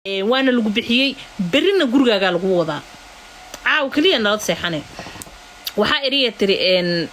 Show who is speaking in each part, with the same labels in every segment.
Speaker 1: Waana lagu bixiyey, berrina gurigaagaa lagu wadaa, caaw keliya nalad seexane. Waxaa eriya tiri,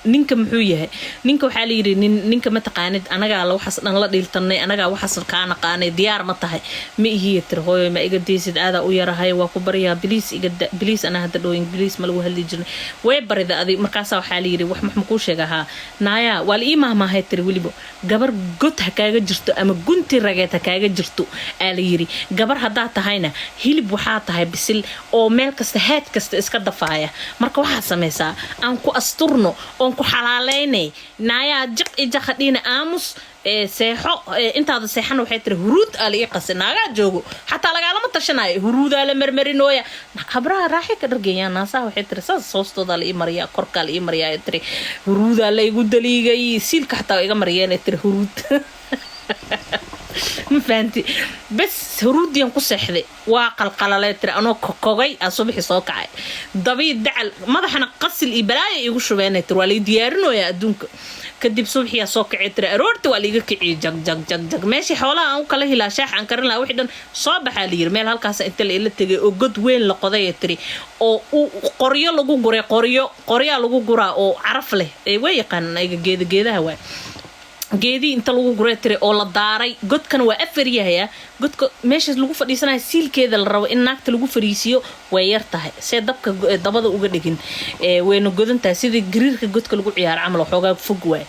Speaker 1: "Ninka muxuu yahay?" Ninka waxaa layidhi, "Ninka ma taqaanid, anagaa la waxaas dhan la dhiiltanay, anagaa waxaas kaa naqaanay. Diyaar ma tahay?" "Ma ihiya," tiri. "Hooyo, ma iga deysid? Aadaa u yarahay, waa ku baryaa, please iga, please." Anaa hadda dhooyin please ma lagu hadli jirnay. Way barida adig. Markaasaa waxaa layidhi, "Wax ma kuu sheega?" "Haa." "Naayaa, waa la ii mahmaahay," tiri, "weliba gabar god ha kaaga jirto ama gunti rageed ha kaaga jirto aa la yidhi. Gabar haddaa tahayna, hilib waxaa tahay bisil oo meel kasta, haad kasta iska dafaaya. Marka waxaad samaysaa, aan ku asturno oon ku xalaaleynay. Naayaa, jiq i jaqa dhiina, aamus, seexo. Intaada seexana," waxay tiri, "huruud aa la ii qasay. Naagaa joogo, xataa lagaalama tashanayo, huruudaa la marmarinooya. Habraha raaxay ka dhargeeyaan naasaha," waxay tiri, "saas hoostoodaa la ii mariyaa, korkaa la ii mariyaa," ay tiri. "Huruudaa la igu daliigay, siilka xataa iga mariyeen," ay tiri, "huruud." Ma fahanti? Bes, huruudiyan ku seexday, waa qalqalalay, tiri, anoo kokogay aa subaxii soo kacay, dabii dacal madaxana qasil iyo balaaya iigu shubeenay, tiri. Waa lai diyaarinooyaa adduunka. Kadib subaxiyaa soo kacay, tiri, aroorta waa laiga kiciyay, jag jag jag jag. Meeshii xoolaha aan u kala hilaa, shaax aan karin lahaa, wixii dhan soo baxaa la yiri. Meel halkaas inta la ila tegay oo god weyn la qoday, tiri, oo qoryo lagu guray, qoryo, qoryaa lagu guraa oo caraf leh ee way yaqaanaan ayaga, geeda, geedaha waay. Geedii inta lagu guray, tiri, oo la daaray. Godkana waa afar yahaya. Godka meeshaas lagu fadhiisanaya, siilkeeda la rabo in naagta lagu fariisiyo, way yar tahay, see dabka dabada uga dhigin. Wayna godan tahay sidii gariirka godka lagu ciyaaro camal, waxoogaa fog waay.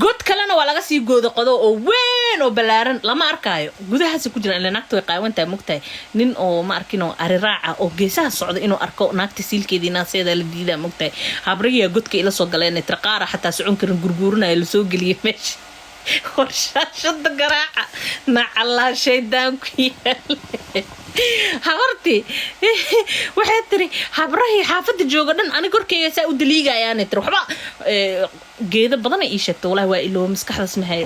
Speaker 1: God kalena waa laga sii gooda qodo oo weyn oo ballaaran, lama arkaayo gudahaasi ku jiraan, ila naagta way qaawantahay, mogtahay. Nin oo ma arkin oo ari raaca oo geesaha socda inuu arko naagta siilkeedii naaseeda la diidaa, mogtahay. Habrihiyaa godka ila soo galeen, tiri, qaara xataa socon karin, gurguurinaya, lasoo geliyay meesha. Horshaashada garaaca, nacallaa shaydaan ku yaal. Habartii waxay tiri, habrahii xaafadda jooga dhan ani korkeyga saa u daliigayaanay, tiri. Waxba geedo badanay ii sheegtay, walahi waa ilooba, maskaxdaas mahay.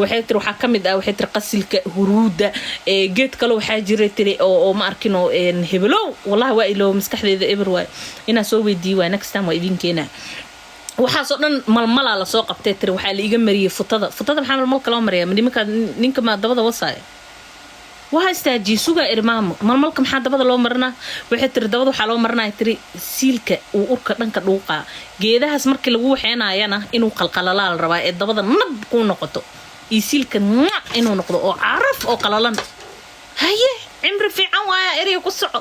Speaker 1: Waxay tiri, waxaa ka mid ah, waxay tiri, qasilka, huruudda, geed kale waxaa jira, tiri, oo ma arkinoo hebelow. Wallahi waa ilooba, maskaxdeeda eber waay. Inaa soo weydiiye waay, next time waa idin keenaa. Waxaasoo dhan malmalaa lasoo qabtay, tiri. Waxaa la iga mariyey futada. Futada maxaa malmalka loo mariyaa? Nimanka, ninka maa dabada wasaaya? Waa istaajiyey, sugaa iri, "Maamo, malmalka maxaa dabada loo marinaa?" Waxay tiri, "Dabada waxaa loo marinaya," tiri, "siilka uu urka dhanka dhuuqaa. Geedahaas markii lagu waxeenayana inuu qalqalalaa la rabaa ee dabada nab kuu noqoto iyo siilka nac inuu noqdo oo caraf oo qalalan. Haye, cimri fiican waaya." Eriga ku soco,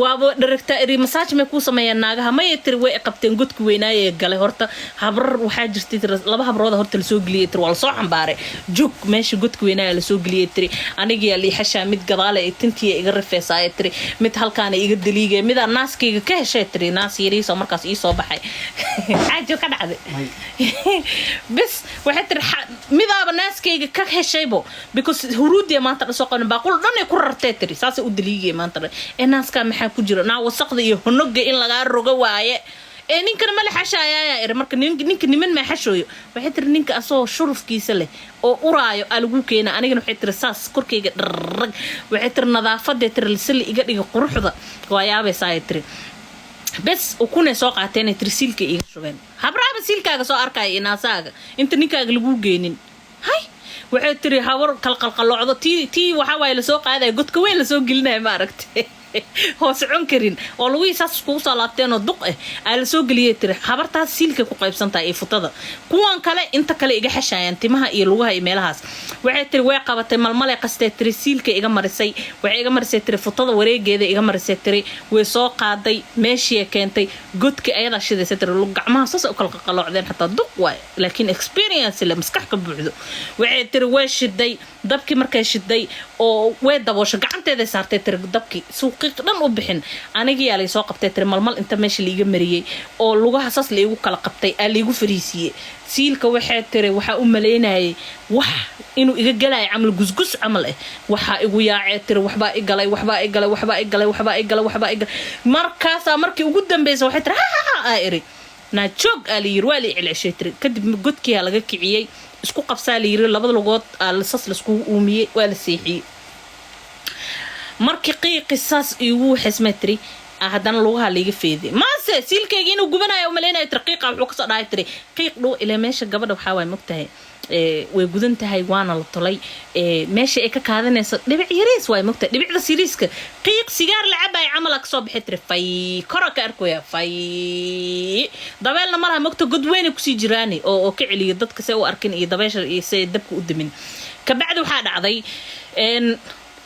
Speaker 1: waaba dharagtaa. Eri, "Massage may kuu sameeyaan naagaha?" "Maya," tiri, "way qabteen." Godki weynaaye galay horta habrar waxaa jirtay, tiri, laba habrooda horta lasoo geliyay, tiri, waa lasoo xambaaray jog meesha godki weynaaye lasoo geliyay, tiri. "Anigiyaa liixashaa, mid gadaale ee tintiya iga rifeysaaye," tiri, "mid halkaana iga daliigay, midaa naaskayga ka heshay," tiri, "naas yariisoo markaas ii soo baxay." Xaajo ka dhacday bes. Waxay tiri, "Midaaba naaskayga ka heshaybo, because huruudiya maanta dhan soo qaban, baaqul dhan ay ku rartee," tiri, "saasay u daliigaya maanta dhan. Ee naaskaa maxaa ku jira? Naa wasaqda iyo honoga in lagaa rogo waaye. Ee ninkana mala xashaayayaa?" Iri. "Marka ninka niman maa xashooyo?" Waxay tiri, "Ninka asagoo shurufkiisa leh oo uraayo aa lagu keena. Anigana," waxay tiri, "saas korkayga dharrag." Waxay tiri, "Nadaafadee," tiri, "sili iga dhiga, quruxda waa yaabaysaa," ay tiri. Bes, ukunay soo qaateenay, tiri, siilka iiga shubeen. Habraaba siilkaaga soo arkaya iyo naasaaga inta ninkaaga laguu geenin. Hay, waxay tiri, habar qalqalqaloocdo, tii waxaa waaye lasoo qaadaya, godka weyn lasoo gelinaya, ma aragtay, oo socon karin oo lugihii saas iskugu soo laabteenoo duq ah aa lasoo geliyay, tiri. Habartaas siilkay ku qaybsantahay iyo futada. Kuwan kale inta kale iga xashayaan, timaha iyo lugaha iyo meelahaas. Waxay tiri, way qabatay, malmalay qastay, tiri, siilkay iga marisay. Waxay iga marisay, tiri, futada wareegeeda iga marisay, tiri. Way soo qaaday, meeshii keentay, godkii ayadaa shidaysa, tiri. Gacmaha saas u kala qaqaloocdeen, xataa duq waay, laakiin experience le, maskax ka buuxdo. Waxay tiri, way shiday dabkii. Markay shiday oo way daboosho, gacanteeday saartay, tiri, dabkii suuqiiq dhan u bixin. Anigiyaa lay soo qabtay, tiri, malmal inta meesha laiga mariyey oo lugaha saas laigu kala qabtay aa laigu fariisiiyey siilka. Waxay tiri, waxaa u malaynayay wax inuu iga galaya camal, gusgus camal ah waxaa igu yaacee, tiri. Waxbaa i galay, waxbaa i galay, waxbaa i galay, waxbaa i galay, waxbaa i galay. Markaasaa markii ugu dambeysa waxay tiri, "Ha ha," aa iri. "Naa joog," aa la yiri. Waa la i celceshay, tiri. Kadib godkiyaa laga kiciyey. "Isku qabsaa," la yiri. Labada lugood aa sas laiskugu uumiyey, waa la seexiyey. Markii qiiqi saas iigu xismay, tiri. Haddana lugaha laiga feeday. Maase siilkayga inuu gubanayo umalaynayo tiri. Qiiqa wuxuu kasoo dhahay tiri, qiiq dhow ilaa meesha. Gabadha waxaa waay, mogtahay, way gudan tahay, waana la tolay. Meesha ay ka kaadanayso dhibic yariis waay, mogtahay, dhibicda siriiska qiiq sigaar la cabaay camal kasoo bixi tiri. Fay kora ka arkaya, fay dabeelna malaha, mogta, god weynay kusii jiraani oo ka celiyo dadka se u arkin iyo dabeesha iyo se dabka u damin. Kabacdi waxaa dhacday,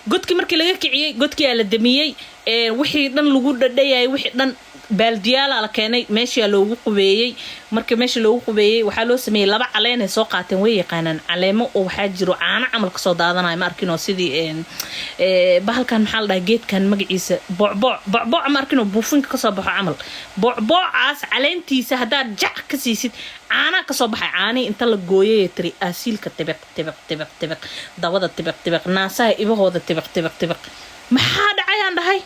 Speaker 1: godkii markii laga kiciyey, godkii aa la damiyey, wixii dhan lagu dhadhayay, wixii dhan baaldiyaalaa la keenay, meeshaa loogu qubeeyey. Marka meesha loogu qubeeyey, waxaa loo sameeyey laba caleen ay soo qaateen. Way yaqaanaan caleemo oo waxaa jiro caano camal kasoo daadanayo, ma arkin oo sidii bahalkan, maxaa la dhahaa geedkan magaciisa? Boocbooc, boocbooc, ma arkin oo buufinka kasoo baxo camal. Boocboocaas caleentiisa haddaad jac ka siisid, caanaa kasoo baxay. Caanihii inta la gooyay tiri, aasiilka tibiq tibiq tibiq tibiq, dabada tibiq tibiq, naasaha ibahooda tibiq tibiq tibiq. Maxaa dhacayaan dhahay?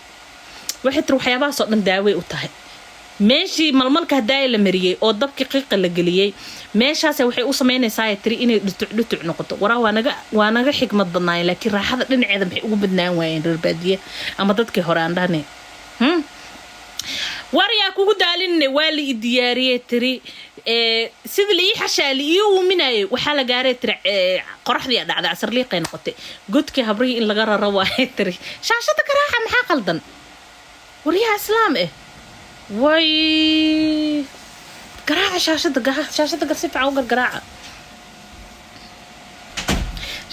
Speaker 1: Waxay tiri waxyaabahaasoo dhan daaway u tahay. Meeshii malmalka hadaaya la mariyey oo dabkii qiiqa la geliyey, meeshaas waxay u samaynaysaa tiri inay dhutuc dhutuc noqoto. Waraa waa naga xikmad badnaayeen, laakiin raaxada dhinaceeda maxay ugu badnaan waayeen reer baadiye ama dadkii hore aan dhahne? War yaa kugu daalinne, waa la i diyaariyey tiri. Sida la ii xashaa, la ii uuminayay, waxaa la gaaray tiri qoraxdii dhacday, casarliiqay noqotay. Godkii habrihii in laga raro waayay tiri. Shaashada karaaxa, maxaa qaldan? Waryaha islaam eh, way garaaca shaashada, shaashada gar si fiican u gargaraaca,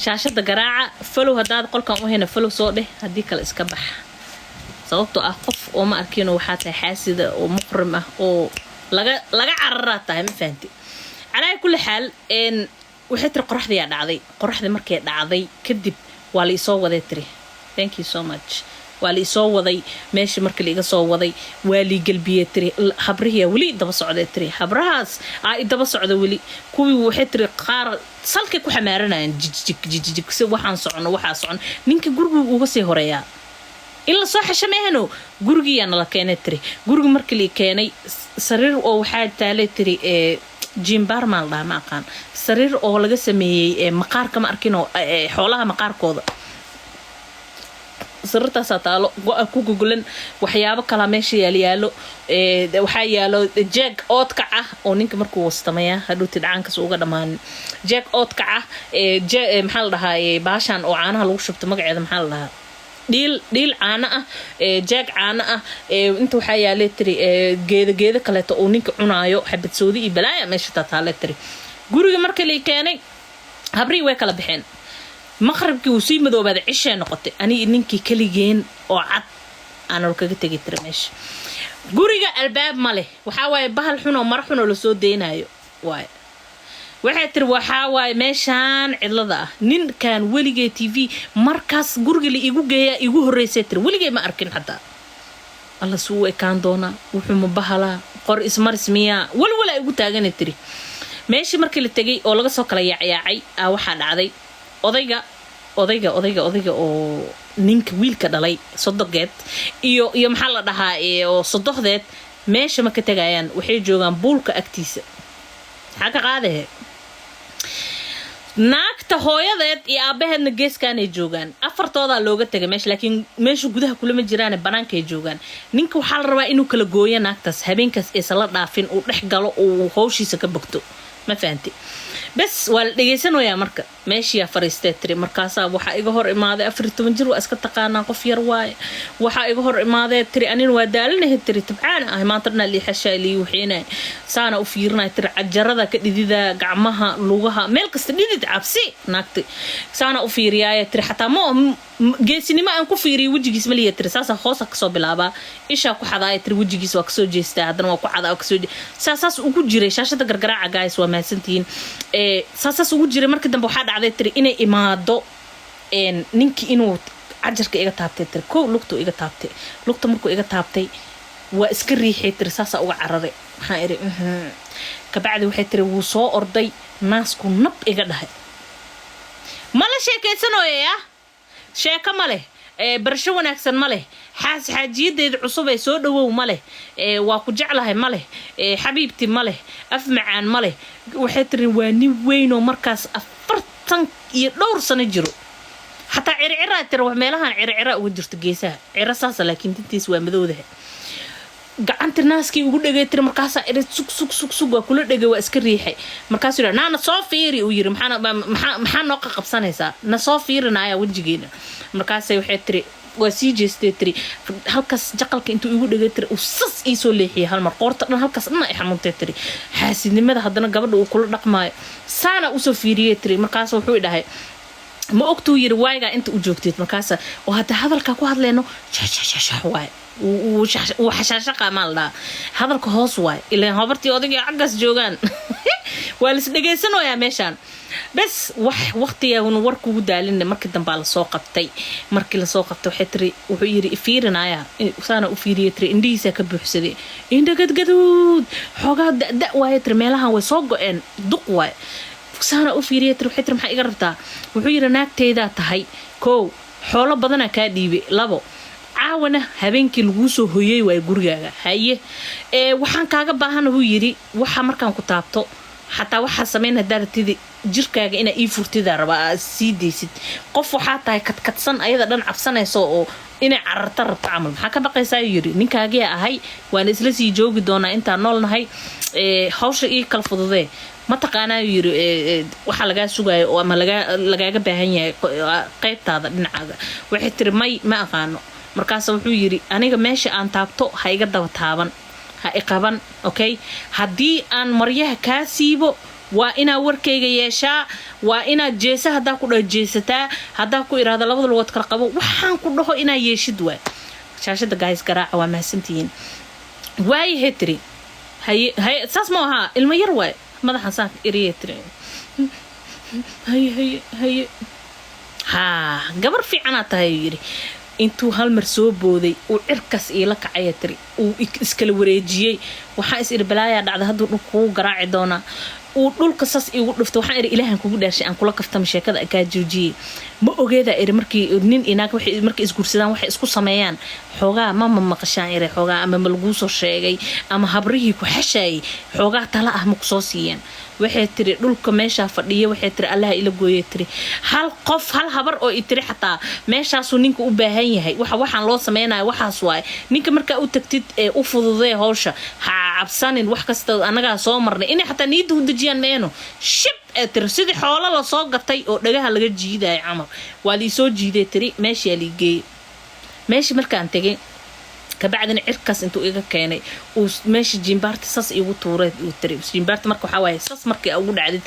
Speaker 1: shaashada garaaca. Follow haddaad qolkan u hayna, follow soo dheh, haddii kale iska bax, sababtoo ah qof oo ma arkino waxaa tahay xaasida oo muqrim ah oo laga cararaa tahay, ma fahanti? Calaa kulli xaal, waxay tiri qoraxdiyaa dhacday. Qoraxdii markay dhacday kadib waa la isoo waday tiri. Thank you so much. Waa la isoo waday meeshii. Markii la iga soo waday, waa lii gelbiyey tiri. Habrihiyaa weli daba socday tiri, habrahaas aa i daba socda weli. Kuwii waxay tiri qaar salkay ku xamaaranayaan, jijig jijig, si waxaan socono, waxaa socono. Ninka gurigu uga sii horeeyaa in lasoo xashameehno. Gurigiyaa nala keenay tiri. Gurigi markii la keenay, sariir oo waxaa taalay tiri, jimbaar maa la dhahaa, ma aqaan, sariir oo laga sameeyey maqaarka, ma arkinoo, xoolaha maqaarkooda. Sariirtaasaa taalo, go-a ku gogolan, waxyaabo kalaa meesha yaalyaalo. Waxaa yaalo jeeg oodkac ah oo ninka markuu wastamaya hadhowti dhacaankas uga dhammaanin, jeeg oodkac ah. Maxaa la dhahaa baashan oo caanaha lagu shubto? Magaceeda maxaa la dhahaa? Dhiil, dhiil caano ah, jeeg caano ah. Inta waxaa yaalay tiri geedo, geedo kaleeto uu ninka cunaayo, xabad soodi iyo balaaya meesha taataale tiri. Guriga marka lay keenay, habrihii way kala baxeen. Maqribkii wuu sii madoobaaday, cishee noqotay. Anigi ninkii keligeen oo cad aanal kaga tegay tiri meesha. Guriga albaab ma leh, waxaa waaye bahal xun oo mara xun oo lasoo deynayo waaye. Waxay tiri waxaa waaye meeshaan cidlada ah, ninkan weligee TV markaas guriga la igu geeyaa igu horreysay tiri, weligee ma arkin xataa. Alla suu u ekaan doonaa? Wuxuu ma bahalaa qor ismaris miyaa? Walwalaa igu taagana tiri. Meeshii markii la tegay oo laga soo kala yaacyaacay aa waxaa dhacday, odayga odayga odayga odayga oo ninka wiilka dhalay sodogeed iyo maxaa la dhahaa, oo sodohdeed, meesha ma ka tegayaan. Waxay joogaan buulka agtiisa. Maxaa ka qaadahe? Naagta hooyadeed iyo aabaheedna geeskaanay joogaan. Afartoodaa looga tegay meesha, laakiin meesha gudaha kulama jiraane, banaankay joogaan. Ninka waxaa la rabaa inuu kala gooyo naagtaas, habeenkaas aysan la dhaafin, uu dhex galo, uu howshiisa ka bogto, ma fahanti? Bes waa la dhegaysanayaa. Marka meeshiyaa fariistee tiri. Markaasaa waxaa iga hor imaaday 14 jir, waa iska taqaanaa, qof yar waaye. Waxaa iga hor imaadee tiri, anina waa daalinahay tiri, tabcaana ah, maanta dhanaa liixashaa lii wixiinay, saana u fiirinay tiri, cajarada ka dhidida, gacmaha, lugaha, meel kasta dhidid, cabsi. Naagti saana u fiiriyaaya tiri, xataa ma geesinimo aan ku fiiriyo wejigiis maliya tiri. Saasa hoosa kasoo bilaabaa, ishaa ku xadaaya tiri, wejigiis waa kasoo jeestaa, haddana waa ku xadaa, waa kasoo saasaas ugu jiray. Shaashada gargaraaca, guys, waa mahadsantihiin. Saasaas ugu jiray. Markii dambe waxaa dhacday tiri inay imaado ninkii inuu cajarka iga taabtay tiri. Kow lugtuu iga taabtay. Lugta markuu iga taabtay, waa iska riixay tiri, saasaa uga cararay. Waxaan iri kabacdi waxay tiri wuu soo orday, naasku nab iga dhahay. Mala sheekaysanooyaya, sheeko ma leh, barasho wanaagsan ma leh, xaas xaajiyadeeda cusub ee soo dhawow ma leh, waa ku jeclahay ma leh, xabiibti ma leh, af macaan ma leh. Waxay tiri waa nin weynoo markaas 40 iyo dhowr sano jiro. Xataa circiraa tiri, meelahan circira uga jirto geesaha, ciro saasa, laakiin tintiis waa madowdaha. Gacanti naaskii ugu dhegay tiri. Markaasaa iri, "Sug, sug, sug, sug." Waa kula dhegay, waa iska riixay. Markaasuu yidhi, "Naana soo fiiri," uu yiri. Maxaa noo qaqabsanaysaa? Na soo fiirinaya wejigeena. Markaasay waxay tiri, waa sii jeestay tiri. Halkaas jaqalka intuu igu dhegay tiri, uu sas iisoo leexiyay hal mar. Qoorta dhan, halkaas dhan ay xanuuntay tiri. Xaasidnimada haddana gabadha uu kula dhaqmaayo saana usoo fiiriyay tiri. Markaas wuxuu dhahay, "Ma ogtuu?" yiri, "waaygaa inta u joogteed." Markaasa oo hadda hadalkaa ku hadleyno shashashashax waay, wuu xashaashaqa maa la dhahaa, hadalka hoos waay, ilaan habartii odagii xaggaas joogaan, waa la isdhegaysanayaa meeshaan. Bes, wax waqtigan war kugu daalina. Markii dambaa lasoo qabtay. Markii lasoo qabtay, waxay tiri, wuxuu yiri, "Ifiirinaya." Saana u fiiriyay tiri. Indhihiisaa ka buuxsaday, indha gadgaduud, xoogaa da waaye tiri. Meelahan way soo go-een, duq waay. Saana u fiiriyay tiri. Waxay tiri, "Maxaa iga rabtaa?" Wuxuu yiri, "Naagtaydaa tahay. Kow, xoolo badanaa kaa dhiibay. Labo, caawana habeenkii laguu soo hoyey waay gurigaaga. Haye, ee waxaan kaaga baahana," buu yiri, "waxa markaan ku taabto xataa waxaa samayn haddaa rabtidi, jirkaaga inaa ii furtidaa rabaa, aad sii daysid. Qof waxaa tahay kadkadsan, ayada dhan cabsanayso oo inay cararta rabto camal. Maxaa ka baqaysaa?" yiri. "Ninkaagiyaa ahay, waana isla sii joogi doonaa intaan nool nahay. Hawsha ii kala fududee. Ma taqaanaa?" yiri, "waxaa lagaa sugayo oo ama lagaaga baahan yahay qaybtaada dhinacaaga?" Waxay tiri, "May, ma aqaano." Markaas wuxuu yiri, "Aniga meesha aan taabto ha iga daba taaban, ha iqaban. Okay, haddii aan maryaha kaa siibo, waa inaa warkayga yeeshaa, waa inaad jeesa haddaa ku dhaho jeesataa, haddaa ku iraahdo labada lugood kala qabo, waxaan ku dhaho inaa yeeshid waay." Shaashada guys garaaca, waa mahadsantihiin. "Waayahe," tiri. "Haye, haye." Saas ma ahaa, ilmo yar waay. Madaxan saan eriye tiri. "Haye, haye, haye, haa, gabar fiicanaa tahay," ayuu yidhi. Intuu hal mar soo booday, uu cirkaas iila kacaya tiri, uu iskala wareejiyey. Waxaa is iri, balaayaa dhacda, hadduu dhulka kugu garaaci doonaa. Uu dhulka sas iigu dhufta. Waxaan iri, "Ilaahan kugu dhaarshay, aan kula kaftama, sheekada kaa joojiyey. Ma ogeedaa?" iri. Markii nin inaag markay isguursadaan, waxay isku sameeyaan xoogaa ma maqashaan iri xoogaa, ama ma laguu soo sheegay, ama habrihii ku xashaayay xoogaa tala ah ma kusoo siiyeen?" Waxay tiri, dhulka meeshaa fadhiya, waxay tiri, "Allaha ila gooyay," tiri, "hal qof, hal habar oo i tiri xataa meeshaasuu ninka u baahan yahay, waxa waxaan loo sameynaya waxaas waaye. Ninka markaa u tagtid ee u fududee hawsha, ha cabsanin, wax kasta annagaa soo marnay." Inay xataa niyadda u dejiyaan meeno. Shib ee tiri, sidii xoolo lasoo gatay oo dhagaha laga jiidaya camal waa liisoo jiiday tiri. Meeshaa lii geeyey. Meeshii markaan tegay kabacdina, cirkaas intuu iga keenay, uu meesha jimbaarta sas igu tuuray, uu tiri. Jimbaarta marka waxaa waaye, sas markii ugu dhacdid,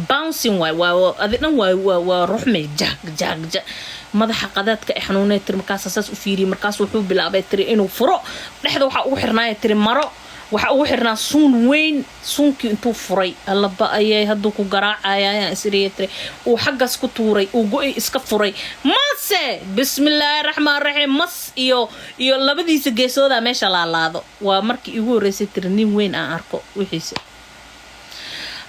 Speaker 1: bouncing waay, waa adi dhan, waa ruxmay, jag jag jag. Madaxa qadaadka ay xanuunay tiri. Markaasa saas u fiiriyay. Markaas wuxuu bilaabay tiri inuu furo. Dhexda waxaa ugu xirnaaya tiri maro, waxaa ugu xirnaa suun weyn. Suunkii intuu furay, allaba ayay, hadduu ku garaacaya ayaan isiriya tiri. Uu xaggaas ku tuuray, uu go-i iska furay. Mase bismillaahi raxmaan raxiim, mas iyo labadiisa geesooda meesha laalaado. Waa markii igu horreysay tiri nin weyn aan arko wixiisa.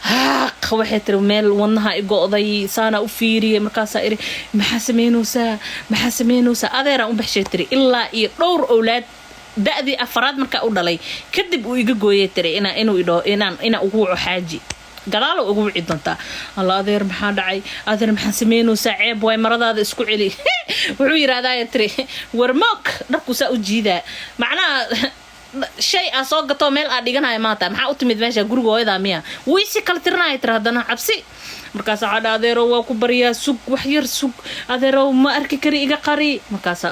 Speaker 1: Haaq, waxay tiri, meel wadnaha i go'day. Saana u fiiriyay. Markaasaa iri, "Maxaa sameynaysaa? Maxaa sameynaysaa?" Adeeraan u baxshay tiri. Ilaa iyo dhowr owlaad, da-dii afaraad markaa u dhalay kadib, uu iga gooyay tiri inuu idho inaan ugu waco xaaji. Gadaalo ugu wici doontaa. "Alla adeer, maxaa dhacay? Adeer, maxaa sameynaysaa? Ceeb waay, maradaada isku celi," wuxuu yidhahdaa tiri. Warmoog dharkuu saa u jiidaa, macnaha shay aa soo gatoo meel aa dhiganaya maanta. "Maxaa u timid meesha? Guriga hooyadaa miya?" Wuu isi kala tirinaya tiri. Haddana cabsi. Markaasa waxaa dha, "Adeerow, waa ku baryaa, sug wax yar, sug adeerow, ma arki kari, iga qari." Markaasa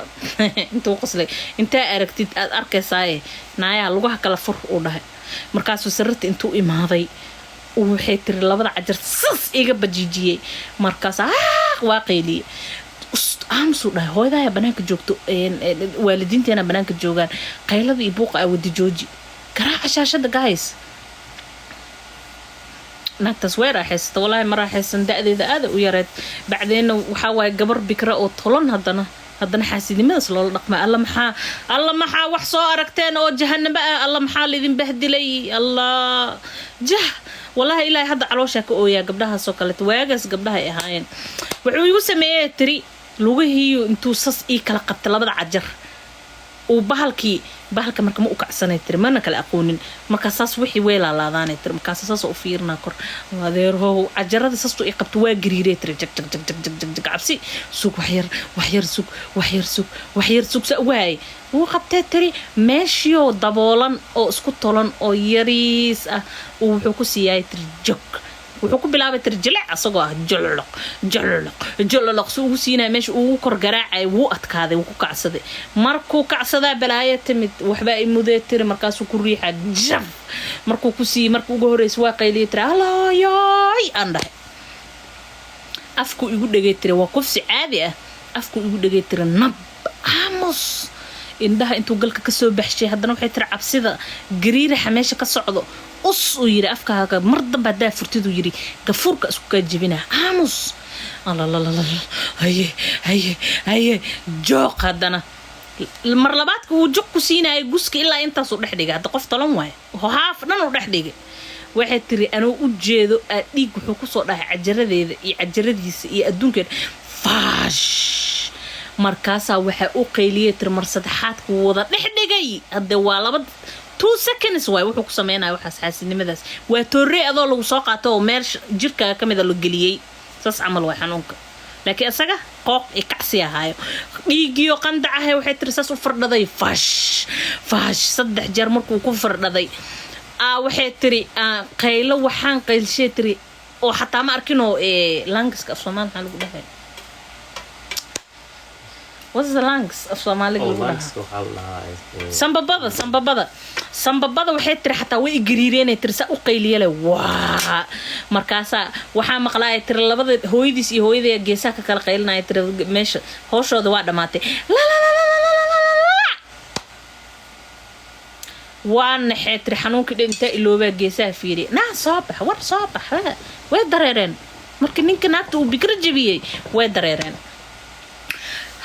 Speaker 1: intuu qoslay, "Intaa aragtid aad arkaysaaye, naayaa lugaha kala fur," uu dhahay. Markaasuu sariirta intuu imaaday, waxay tiri, labada cajar sas iga bajiijiyey. Markaas waa qayliyey. "Aamusuu," dhahay. "Hooyadaya banaanka joogto, waalidiinteena banaanka joogaan, qaylada iyo buuqa aa wadi jooji. Garaaca shaashada guys." Naagtaas way raaxaysata walaahi, ma raaxaysan. Da-deeda aada u yareed. Bacdeenna waxaa waaye gabar bikra oo tolan, haddana xaasidnimadaas loola dhaqma. Alla maxaa, alla maxaa wax soo aragteen oo jahanabo ah! Alla maxaa laydin bahdilay! Allah jah, walaahi ilaahay hadda calooshaa ka ooyaa gabdhahaasoo kaleeto. Waagaas gabdhaha ay ahaayeen. Wuxuu igu sameeyey tiri, lugihiiyu intuu sas ii kala qabtay labada cajar. Uu bahalkii, bahalka marka ma u kacsanay tiri, mana kala aqoonin. Markaa saas wixii way laalaadaanay tiri. Markaas saas u fiirinaa kor, adeerhow, cajarada saastu i qabto, waa gariiray tiri, jag jag jag jag jag jag jag, cabsi. Sug waxyar, waxyar sug, waxyar sug, waxyar sug, sa waay wuu qabtee tiri. Meeshioo daboolan oo isku tolan oo yariis ah uu wuxuu ku siiyay tiri jog. Wuxuu ku bilaabay tiri jilic asagoo ah, jololoq jololoq jololoq si ugu siinaya meesha ugu kor garaacay. Wuu adkaaday, wuu ku kacsaday. Markuu kacsadaa balaayo timid, waxbaa i mudee tiri. Markaasuu ku riixaa, jaf markuu ku siiyey. Markuu ugu horreysa waa qayliyay tiri, alooyoy aan dhahay. Afkuu igu dhegay tiri, waa kufsi caadi ah. Afkuu igu dhegay tiri, nab aamus, indhaha intuu galka kasoo baxshay. Haddana waxay tiri cabsida gariiraxa meesha ka socdo. Us uu yiri, afkaaga mar dambe haddaa furtiduu yiri, gafuurka isku kaa jebinaa, aamus. Alalalala, haye haye haye, jooq. Haddana mar labaadka wuu joq ku siinaya guska, ilaa intaasuu dhex dhigay. Hadda qof tolan waayo, haaf dhan uu dhex dhigay. Waxay tiri anuu u jeedo aa dhiig wuxuu kusoo dhahay cajaradeeda iyo cajaradiisa iyo adduunkeeda, faash. Markaasaa waxaa u qayliyay tiri, mar saddexaadka wuu wada dhex dhigay. Hadde waa laba 2 seconds waay wuxuu ku sameynaya waxaas. Xaasidnimadaas waa toorey adoo lagu soo qaato oo meel jirkaaga ka mida la geliyey, saas camal waay xanuunka. Laakiin isaga qooq iyo kacsi ahaayo, dhiigiyo qandacahay. Waxay tiri saas u fardhaday, fash fash, saddex jeer markuu ku fardhaday aa waxay tiri qaylo. Waxaan qaylshee tiri oo xataa ma arkinoo lungs-ka af Soomaali maxaa lagu dhahay? What's the lungs af Soomaaliga
Speaker 2: Oh,
Speaker 1: lagu dhahaa?
Speaker 2: Lungs waxaa la dhahaa
Speaker 1: Sambabada, sambabada, sambabada. Waxay tiri xataa way igariireenay tiri, saa u qayliyale waa. Markaasaa waxaa maqlaaya tiri labada hooyadiis iyo hooyadaya geesaha ka kala qaylinaya tiri. Meesha hooshooda waa dhammaatay. Lalalalalala, waa naxee tiri. Xanuunkii dhan intaa iloobaa geesaha fiiriya. Naa soo bax, war soo bax. Way dareereen. Markii ninka naagta uu bikro jebiyey, way dareereen.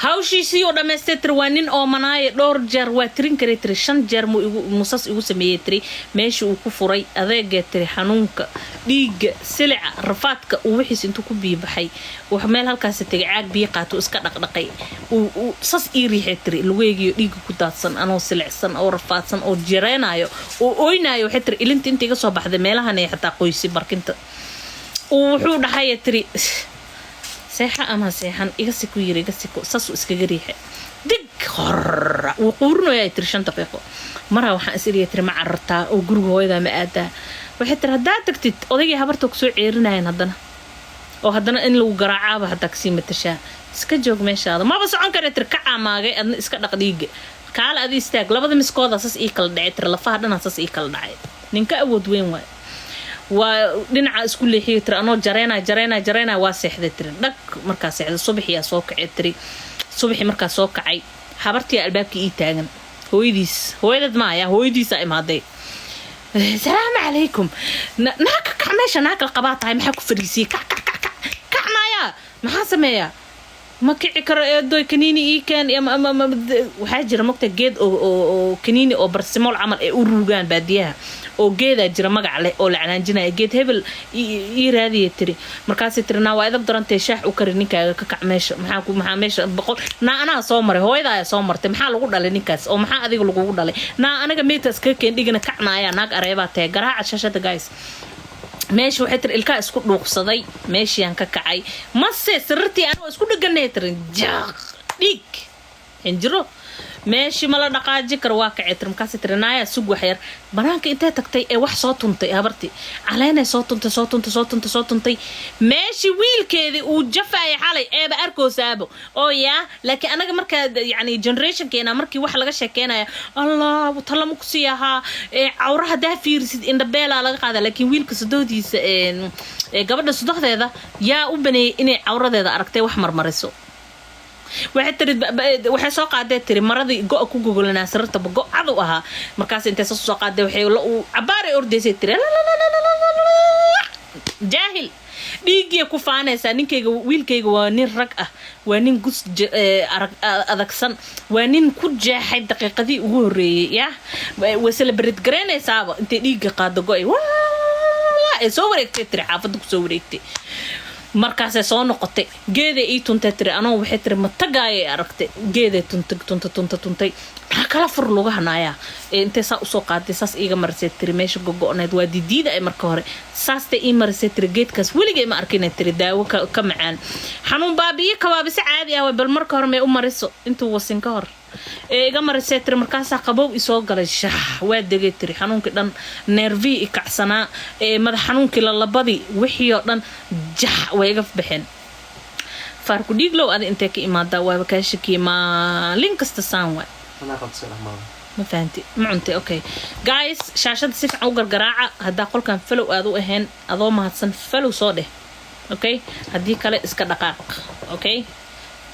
Speaker 1: Hawshiisii oo dhammaystay tiri, waa nin oomanaaye. Dhowr jeer waa tirin karay tiri, shan jeer muu igu musas igu sameeyey tiri. Meeshii uu ku furay adeegee tiri, xanuunka, dhiigga, silica, rafaadka uu wixiis intuu ku biibaxay, wax meel halkaasi tegay, caag biyo qaato, iska dhaqdhaqay, uu sas ii riixay tiri. Lugeygiyo dhiigga ku daadsan, anoo silicsan oo rafaadsan oo jireenaayo oo ooynaayo. Waxay tiri ilinta inta iga soo baxday meelahan ay xataa qoysay barkinta. Uu wuxuu dhahaya tiri, seexa ama seexan, iga siku yiri, iga siko. Saasuu iskaga riixay, dig horra wuu quurinayaa tiri. 5 daqiiqo maraa waxaan is iriya tiri, ma carartaa oo guriga hooyadaa ma aadaa? Waxay tiri haddaad tagtid, odaygii habarta kusoo ceerinayan haddana, oo haddana in lagu garaacaaba haddaa kasii matashaa. Iska joog meeshaada, maba socon kare tiri. Ka caamaagay, adna iska dhaq dhiiga, kaale adi istaag. Labada miskooda sas ii kala dhacay tiri, lafaha dhanaa sas ii kala dhacay. Ninka awood weyn waay. Waa dhinaca isku leexiyay tiri, anoo jareynaya, jareynaya, jareynaya, waa seexday tiri, dhag. Markaa seexday, subaxiyaa soo kacay tiri. Subaxii markaa soo kacay, habartii albaabkii ii taagan, hooyadiis, hooyadeed maaya, hooyadiisa imaaday. Salaamu calaykum. Naa ka kac meesha, naa kala qabaa tahay, maxaa ku fariisiyey? Kac kac kac kac kac, naayaa maxaa sameeyaa? Ma kici karo eedoy, kaniini ii keen. Ama waxaa jira mogta geed oo kaniini oo barsimol camal ay u ruugaan baadiyaha, oo geedaa jira magac leh oo la canaanjinaya. Geed hebel ii raadiya tiri. Markaasay tiri, naa waa idab darantee, shaax u kari ninkaaga, ka kac meesha. Maxaa ku maxaa meesha boqol naa anaa soo maray, hooyada ayaa soo martay. Maxaa lagu dhalay ninkaas oo maxaa adiga lagugu dhalay? Naa anaga meetaas kaga keen dhigana, kacnaaya, naag areebaa tahay, garaaca shashada guys. Meesha waxay tiri ilkaa isku dhuuqsaday, meeshiaan ka kacay mase sirartii anigoo isku dheganay tiri, jaaq, dhiig xinjiro, meeshii mala dhaqaaji karo. Waa kacay tiri. Markaasay tiri, naaya sug wax yar. Banaanka intay tagtay ee wax soo tuntay habartii, caleenay soo tuntay, soo tuntay, soo tuntay, soo tuntay. Meeshii wiilkeedii uu jafaayay xalay eeba arkoosaabo oo yaa. Laakiin anaga markaa yacni generationkeena markii wax laga sheekeynaya, Allah talama kusii ahaa ee cawra haddaa fiirisid, indhabeelaa laga qaada. Laakiin wiilka sodohdiisa ee gabadha sodohdeeda yaa u baneeyay inay cawradeeda aragtay wax marmariso? Waxay tiri waxay soo qaadee tiri maradii go-a ku gogolanaa sariirtaba, go cadu ahaa. Markaas intay soo qaadee, waxay la uu cabaaray ordaysay tiri, jaahil dhiiggii ku faanaysaa. Ninkayga, wiilkayga waa nin rag ah, waa nin gus arag adagsan, waa nin ku jeexay daqiiqadii ugu horreeyey. Yah, way celebrate garaynaysaaba intay dhiigga qaado go-ay ee soo wareegtay tiri, xaafadda kusoo wareegtay. Markaasay soo noqotay, geeday ii tuntay tiri. Anoo waxay tiri ma tagaayay aragtay, geeday tuntay, tunta tunta tuntay. Kala fur lugaha naayaa. Ee intay saa usoo qaaday, saas iiga marisay tiri. Meesha gogo-oneed waa didiida ay marka hore saastay ii marisay tiri. Geedkaas weligay ma arkina tiri, daawo ka macaan, xanuun baabi'iyo kabaabise caadi ah way. Bal marka hore may u mariso intuu wasin ka hor ee iga marisay tiri. Markaasaa qabow isoo galay, shax, waa degay tiri. Xanuunkii dhan, neervihii i kacsanaa ee madax xanuunkii, lalabadii, wixii oo dhan jax way iga baxeen. Faarku dhiiglow, adi intee ka imaadaa? Waaba kaa shakiyey. Maalin kasta saan waay.
Speaker 2: Anaa qabtay dhamaada.
Speaker 1: Ma fahanti, ma cuntay? Okay guys, shaashada si fiican u gargaraaca. Haddaa qolkan follow aad u ahayn, adoo mahadsan, follow soo dheh. Okay, haddii kale iska dhaqaaq. Okay,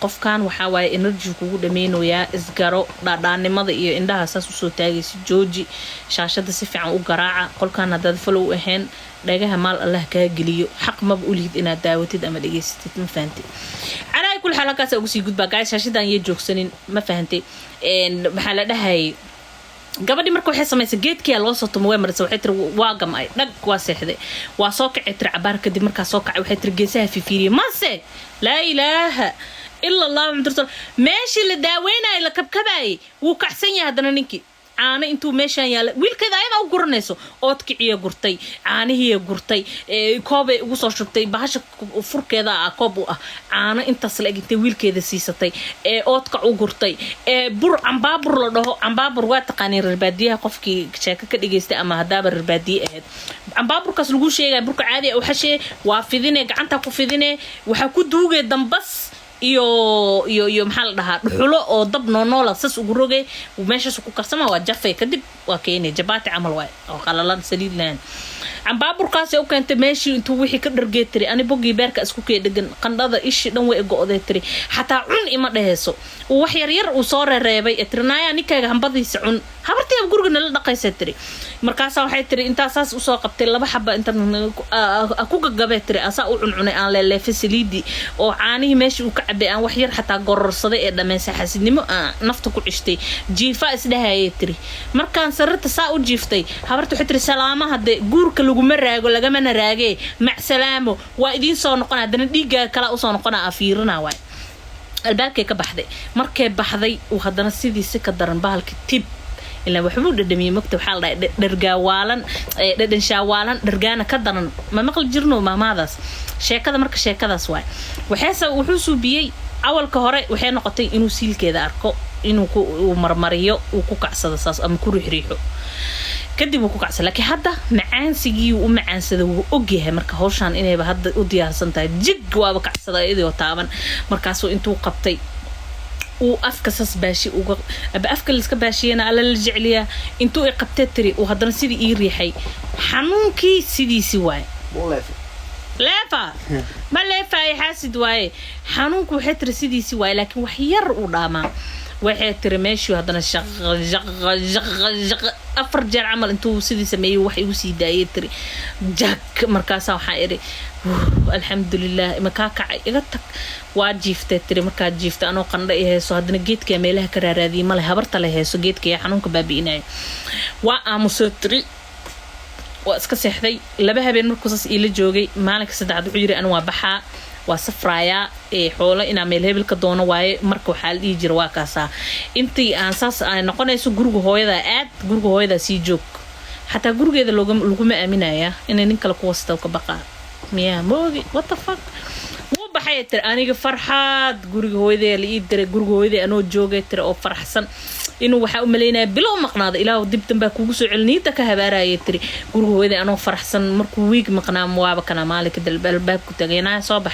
Speaker 1: qofkan waxaa waaye energy kugu dhameynayaa. Isgaro dhaadhaanimada iyo indhaha saas usoo taagaysa jooji. Shaashada si fiican u garaaca. Qolkan haddaad follow u ahayn, dhagaha maal Allah kaa geliyo. Xaq maba ulihid inaad daawatid ama dhegeysatid. Ma fahantay? Calaa kulli xaal, halkaasa ugu sii gudbaa guys. Shaashadan yay joogsanin. Ma fahantay? Maxaa la dhahayay gabadhii marka? Waxay samaysay, geedkiyaa loo soo tumo, way marisay. Waxay tiri waa gamay, dhag, waa seexday. Waa soo kacay tiri cabaar kadib. Markaa soo kacay, waxay tiri geesaha fifiiriyey, mase laa ilaaha ila Allah Muxamad rasul. Meeshii la daaweynayay, la kabkabayay, wuu kacsan yahay haddana ninkii. Caano intuu meeshaan yaala, wiilkeeda ayadaa u guranayso, oodkiciya gurtay, caanihiya gurtay, koobay ugu soo shubtay, bahasha furkeeda ah koob u ah, caano intaas la eg intay wiilkeeda siisatay, ee oodkac u gurtay, ee bur cambaabur la dhaho. Cambaabur waa taqaaniin reer baadiyaha, qofkii sheeko ka dhageystay ama haddaaba reer baadiye ahayd. Cambaburkaas lagu sheegaya, burka caadi ah u xashee, waa fidine, gacanta ku fidine, waxaa ku duugay dambas iyo maxaa la dhahaa, dhuxulo oo dab noonoola sas ugu rogay, meeshaas ku karsama, waa jafay, kadib waa keenay, jabaati camal waay oo qalalan, saliid lahayn. Cambaaburkaasay u keentay. Meeshii intuu wixii ka dhargee tiri, ani boggii beerka isku kee dhegan, qandhada ishii dhan way go'day tiri. Xataa cun ima dheheyso. Uu wax yar yar uu soo reereebay ee tiri, naayaa ninkayga hambadiisa cun, habartiiba guriga nala dhaqaysa tiri. Markaasaa waxay tiri intaa saas usoo qabtay laba xaba, inta ku gagabee tiri, asaa u cuncunay, aan leeleefay saliidii oo caanihii meeshii uu ka cabay, aan wax yar xataa gororsaday ee dhammeysay. Xasidnimo aan nafta ku cishtay, jiifa isdhahayay tiri. Markaan sariirta saa u jiiftay, habarta waxay tiri, salaamaha de guurka laguma raago, lagamana raagee, macsalaamo, waa idiin soo noqona haddana, dhiiggaaga kalaa usoo noqona, aa fiirina waay. Albaabkay ka baxday. Markay baxday, uu haddana sidii si ka daran bahalka tib ilaa waxbuu dhadhamiyey. Mogta waxaa la dhahay dhergaawaalan, dhadhanshaawaalan dhergaana ka daran. Ma maqli jirno maamaadaas sheekada? Marka sheekadaas waay. Waxayse wuxuu suubiyey awalka hore, waxay noqotay inuu siilkeeda arko, inuu uu marmariyo, uu ku kacsado saas ama ku riixriixo, kadib uu ku kacsado. Laakiin hadda macaansigii uu u macaansada wuu ogyahay. Marka hawshaan inayba hadda u diyaarsan tahay, jig waaba kacsada iyadoo taaban. Markaasuu intuu qabtay uu afka sas baashi uga aba afka laiska baashiyana alla la jecliyaa. Intuu i qabtee tiri, uu haddana sidii ii riixay, xanuunkii sidiisi waaye. Leefa ma leefaaye, xaasid waaye. Xanuunku waxay tiri sidiisi waaye, laakiin wax yar uu dhaamaa. Waxay tiri meeshii haddana shaqa shaqa shaqa shaqa afar jeer camal intuu sidii sameeyey, wax igu sii daayay tiri, jag. Markaasaa waxaa idhi, alxamdulilah, makaa kacay, iga tag. Waa jiiftay tiri. Markaa jiiftay anoo qandho i hayso, haddana geedkaa meelaha ka raaraadiyay male, habarta la hayso geedka xanuunka baabi'inaya. Waa aamusay tiri, waa iska seexday. 2 habeen markuu saas iila joogay, maalinka saddexaad wuxuu yiri, ani waa baxaa, waa safraayaa, ee xoolo inaa meel hebel ka doono waaye. Marka waxaa la dhihi jira, waa kaasaa intii aan saas ay noqonayso, guriga hooyadaa aad, guriga hooyadaa sii joog. Xataa gurigeeda laguma aaminaya, inay nin kale ku wasta ka baqaa miyaa moogi. What the fuck, wuu baxay tiri. Aniga farxaad guriga hooyaday la ii diray. Guriga hooyaday anoo joogay tiri oo faraxsan, inuu waxaa u malaynaya bilo u maqnaada, ilaahu dib dambaa kugu soo celin, niida ka habaarayay tiri. Guriga hooyaday anoo faraxsan, markuu wiig maqnaa, waaba kana maalinka albaabku tagay, naaya soo bax.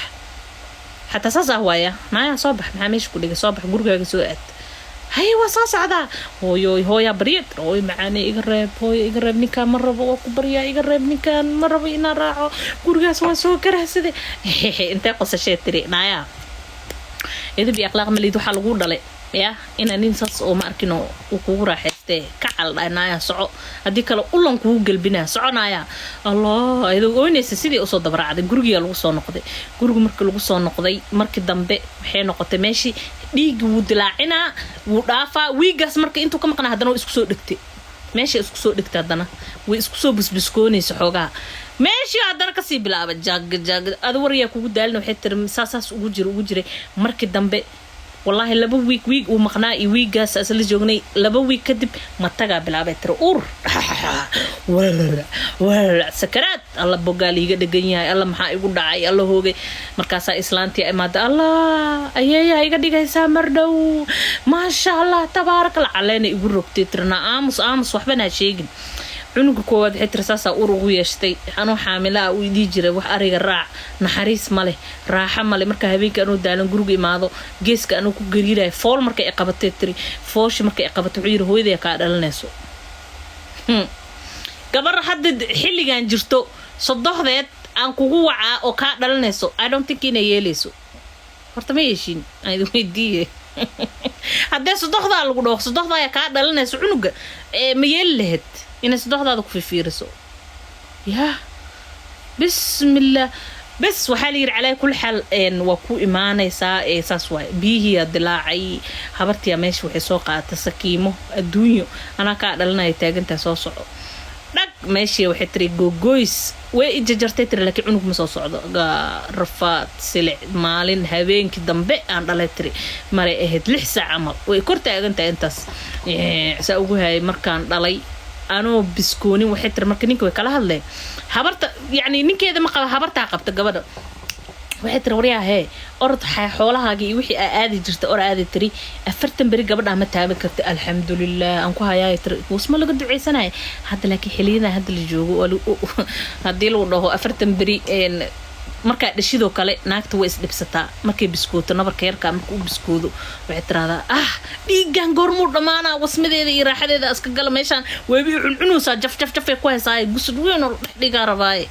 Speaker 1: Xataa saas ah waaya, naaya soo bax, maxaa meesha ku dhigay? Soo bax, gurigaaga soo aad. Haye, waa soo socdaa hooyo. Hooyaa barya tiri, hooyo macaane, iga reeb, hooyo iga reeb ninkaan, ma rabo, waa ku baryaa, iga reeb ninkaan, ma rabo inaan raaco gurigaas, waa soo karahsaday. Intee qosashee tiri, naaya edab iyo akhlaaq malid, waxaa lagu dhalay ya inaa nin saas oo ma arkin oo uu kugu raaxaystee ka caldhay. Naaya soco, haddii kale ulan kugu gelbinaa, soco naaya. Allah, ayadoo oynaysa sidii usoo dabraacday, gurigiyaa lagu soo noqday. Gurigu markii lagu soo noqday, markii dambe waxay noqotay meeshii dhiiggi wuu dilaacinaa, wuu dhaafaa. Wiigaas marka intuu ka maqnaa, haddana waa isku soo dhegtay meesha, isku soo dhegtay haddana, way isku soo busbuskoonaysa xoogaha. Meeshii haddana kasii bilaaba, jag jag, ada waryaa kugu daalina. Waxay tiri saasaas ugu jira, ugu jiray. Markii dambe Wallaahi, 2 wiig, wiig uu maqnaa iyo wiiggaas isla joognay, 2 wiig kadib matagaa bilaabay tiri, uur sakaraad. Alla, bogaa liiga dhegan yahay. Alla, maxaa igu dhacay? Alla, hoogay. Markaasaa islaantii imaada. Allah, ayeeyaa iga dhigaysaa mar dhow. Maasha Allah, tabaaraka la. Caleena igu rogtay tirna, aamus, aamus, waxbana ha sheegin. Cunuga koowaad, waxay tiri, saasaa ur ugu yeeshtay anuu xaamila ah. Uu idii jiray wax ariga raac, naxariis male, raaxo male. Marka habeenkii anuu daalan guriga imaado, geeska anuu ku gariiraya, fool markay iqabatay tiri, fooshi markay iqabatay, wuxuu yiri, "Hooyaday kaa dhalinayso." Gabar hadda xilligan jirto, sodohdeed aan kugu wacaa oo kaa dhalinayso, I don't think inay yeelayso. Horta ma yeeshin, aan idin weydiiye, haddee sodohdaa lagu dhaho, sodohdaaya kaa dhalinayso cunuga, ma yeeli lahayd inay sodohdaada ku fifiiriso? Yaa bismillah. Bes, waxaa la yidhi, calaa kulli xaal waa ku imaanaysaa. Ee saas waay, biyihiiyaa dilaacay. Habartiyaa meesha waxay soo qaadatay sakiimo adduunyo. Anaa kaa dhalinaya, taagantaa, soo soco. Dhag, meeshii waxay tiri gogoys way i jajartay tiri, laakiin cunug ma soo socdo. Rafaad, silic. Maalin habeenkii dambe aan dhalay tiri, maray ahayd 6 saac camal, way kor taagantahay intaas saa ugu hayay markaan dhalay anoo biskoonin. Waxay tiri, marka ninka way kala hadleen habarta, yacni ninkeeda ma qaba, habartaa qabta gabadha. Waxay tiri, "Waryaa hee, orod xoolahaagii iyo wixii aa aadi jirta or aadi." Tiri, 40 beri gabadhaa ma taaban karta. Alxamdulilah, aan ku hayaay tiri, wasma laga duceysanaya hadda. Laakiin xiliyadan hadda la joogo, haddii lagu dhaho 40 beri markaa dhashidoo kale, naagta way isdhibsataa markay biskooto. Nabarka yarkaa marka u biskoodo, waxay tiraahdaa, "Ah, dhiiggan goormuu dhammaanaa?" Wasmadeeda iyo raaxadeeda iska gala. Meeshaan webi cuncunaysaa, jaf jaf jafay ku haysaaye, gusud weyn oo dhex dhigaa rabaaye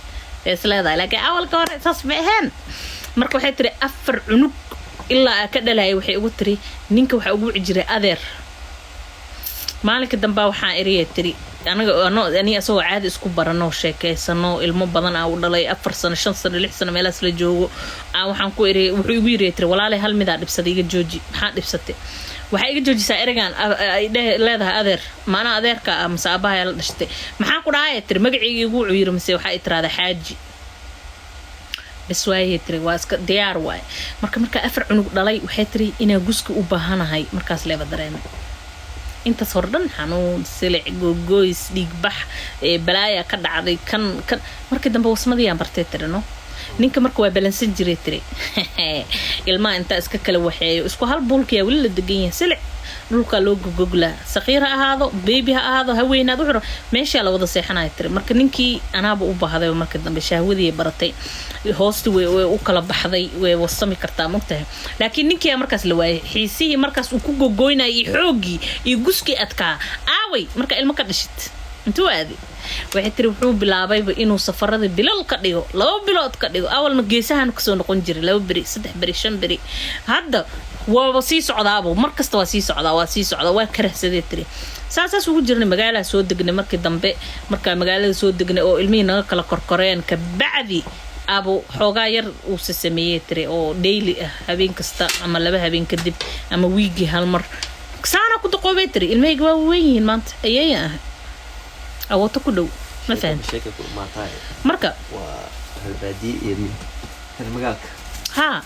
Speaker 1: ee is leedahay. Laakiin awalka hore saas ma ahayn. Marka waxay tiri, afar cunug ilaa aa ka dhalaya, waxay ugu tiri, ninka waxaa ugu wici jiray adeer. Maalinka dambaa waxaan eriya tiri, anaga ani asagoo caadi isku barano, sheekeysano, ilmo badan aa u dhalay, 4 sano, 5 sano, 6 sano meelahaas la joogo, aa waxaan ku iri, wuxuu igu yiri tiri, "Walaalay, hal midaa dhibsaday, iga jooji." "Maxaa dhibsatay?" "Waxaa iga joojisaa ereygan ay leedahay adeer. Maanaa adeerka ah mase aabaha la dhashtay?" "Maxaan ku dhahaya?" tiri. "Magacayga igu wuxuu yiri mase waxaa i tiraahdaa xaaji." "Bas waayay," tiri, "waa iska diyaar waaye." Marka markaa afar cunug dhalay, waxay tiri, inaa guska u baahanahay markaas leeba dareemay. Intaas hor dhan xanuun, silic, gogoys, dhiigbax, balaaya ka dhacday. Kan kan markii dambe wasmadiyaan bartay tiri. No, ninka marka waa balansan jiray tiri, ilmaha intaa iska kala waxeeyo, isku hal buulkayaa weli la degan yahay. Silic dhulkaa loo gogoglaa, saqiir ha ahaado, baby ha ahaado, ha weynaad, wuxuu meeshaa la wada seexanaya tiri. Marka ninkii anaaba u baahday. Markii dambe shahwadii baratay, hoosti way u kala baxday, way wasami kartaa, mogtahay. Laakiin ninkiyaa markaas la waayay xiisihii markaas uu ku gogoynayay iyo xooggii iyo guskii adkaa. Aaway marka ilmo ka dhashid, intuu aaday? Waxay tiri, wuxuu bilaabayba inuu safarada bilal ka dhigo, 2 bilood ka dhigo. Awalna geesahan kasoo noqon jiray 2 beri, 3 beri, 5 beri. Hadda waaba sii socdaaba, mar kasta waa sii socdaa, waa sii socdaa. Waa karahsadee tiri. Saasaas ugu jirnay. Magaalada soo degnay markii dambe. Markaa magaalada soo degnay oo ilmihii naga kala korkoreen, kabacdi abu xoogaa yar uuse sameeyey tiri, oo daily ah, habeen kasta ama 2 habeen kadib ama wiigii hal mar. Saana ku daqoobay tiri. Ilmahayga waa weyn yihiin maanta, ayeeya ah, awooto ku dhow, ma fahanti?
Speaker 2: Sheeka ku imaataay.
Speaker 1: Marka
Speaker 2: waa reer baadiye iyo reer magaalka.
Speaker 1: Haa,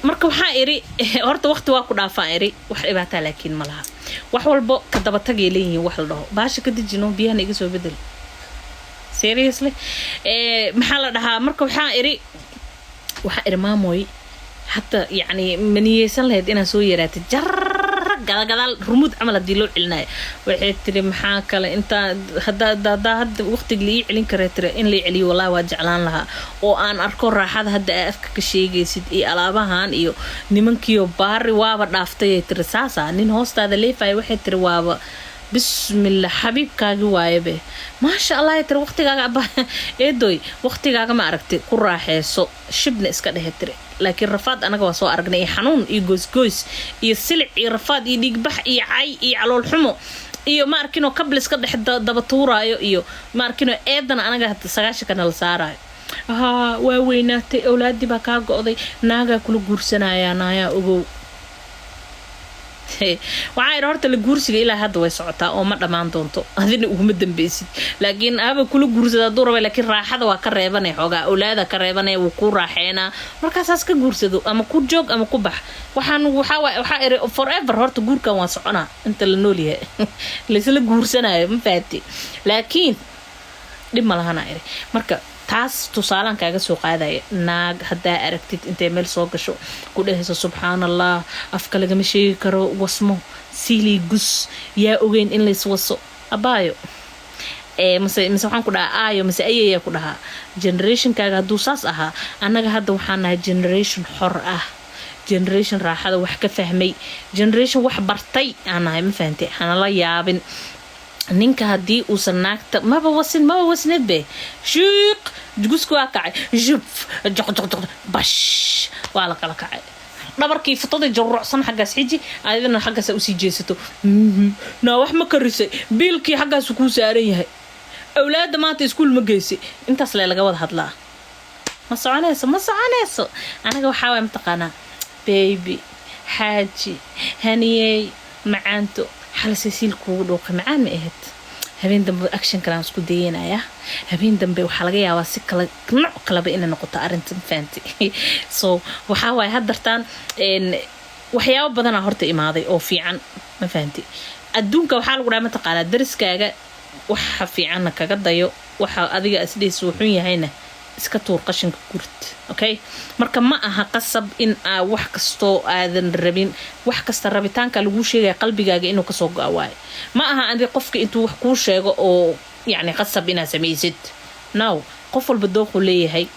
Speaker 1: marka waxaa iri, horta waqti waa ku dhaafaan iri, wax dhibaataa laakiin ma laha. Wax walbo ka daba tagay leeyihiin. Wax la dhaho baasha ka dejino, biyahana iga soo bedel, seriously. Maxaa la dhahaa? Marka waxaa iri, "Maamoy, hadda yacni ma niyeysan lahayd inaad soo yaraatid jarra gadagadaal rumuud camal haddii loo celinayo?" Waxay tiri, "Maxaa kale intaa hadda hadda waqtiga la ii celin kara?" Tiri, "In la celiyo wallahi waa jeclaan lahaa, oo aan arko raaxada hadda aa afka ka sheegaysid iyo alaabahan iyo nimankiyo baari waaba dhaaftayay." Tiri, "Saasa nin hoostaada leefaya." Waxay tiri, "Waaba bismillah, xabiibkaagi waayebe, maasha Allah." Tiri, "Waqtigaaga abba eedoy, waqtigaaga ma aragti ku raaxeyso, shibna iska dhehe." Tiri, "Laakiin rafaad anaga waa soo aragnay, iyo xanuun iyo goysgoys iyo silic iyo rafaad iyo dhiigbax iyo cay iyo calool xumo iyo ma arkinoo kabliska dhex daba tuuraayo iyo ma arkinoo eedana anaga 90-kana la saaraayo. Haa, waa weynaatay, awlaadii baa kaa go'day, naagaa kula guursanayaa, naayaa ogow." Waxaa idhi, horta la guursiga ilaa hadda way socotaa oo ma dhammaan doonto, adina uguma dambeysid, laakiin haba kula guursada hadduu raba, laakiin raaxada waa ka reebanay, xoogaa awlaada ka reebanaya, wuu kuu raaxeenaa. Markaasaas ka guursado ama ku joog ama ku bax. Waxaan waxaa waxaa iri, forever horta guurkan waa soconaa inta la nool yahay laysla guursanayo, ma fahanti? Laakiin dhib ma lahana iri. Marka taas tusaalaan kaaga soo qaadaya. Naag haddaa aragtid intay meel soo gasho ku dhehayso, "Subxaan Allah, afka lagama sheegi karo, wasmo siilii gus, yaa ogeyn in lays waso," abaayo mase waxaan ku dhahaa aayo mase ayayaa ku dhahaa, generationkaaga hadduu saas ahaa, annaga hadda waxaan nahay generation xor ah, generation raaxada wax ka fahmay, generation wax bartay aan nahay, ma fahantay? Hanala yaabin. Ninka haddii uusan naagta maba wasin, maba wasneed be, shiiq guska waa kacay, jub joq joq joq, bash, waa la kala kacay. Dhabarkii futada jaruucsan xaggaas xiji, adidana xaggaasa usii jeesato. Naa wax ma karisay? Biilkii xaggaasu kuu saaran yahay? Awlaadda maanta iskuul ma geysay? Intaas lee laga wada hadlaa. Ma soconayso, ma soconayso. Anaga waxaa waay, mataqaanaa, baby, xaaji, haniyey, macaanto, xalase siil kuugu dhuuqay, macaan ma ahayd? Habeen dambe action kalaan isku dayanayaa. Habeen dambe waxaa laga yaabaa si kale, nooc kaleba inay noqoto arrinta, fahanti? So waxaa waaye, haddartaan waxyaabo badanaa horta imaaday oo fiican, ma fahanti? Adduunka waxaa lagu dhaha, mataqaanaa, dariskaaga waxa fiicanna kaga dayo, waxa adiga isdhiis wuxun yahayna iska tuur, qashinka gurt. Okay, marka ma aha qasab in aa wax kastoo aadan rabin, wax kasta rabitaanka laguu sheegaya qalbigaaga inuu kasoo go-a waayo. Ma aha adi qofka intuu wax kuu sheego oo yacni qasab inaad samaysid. No, qof walba dooquu leeyahay.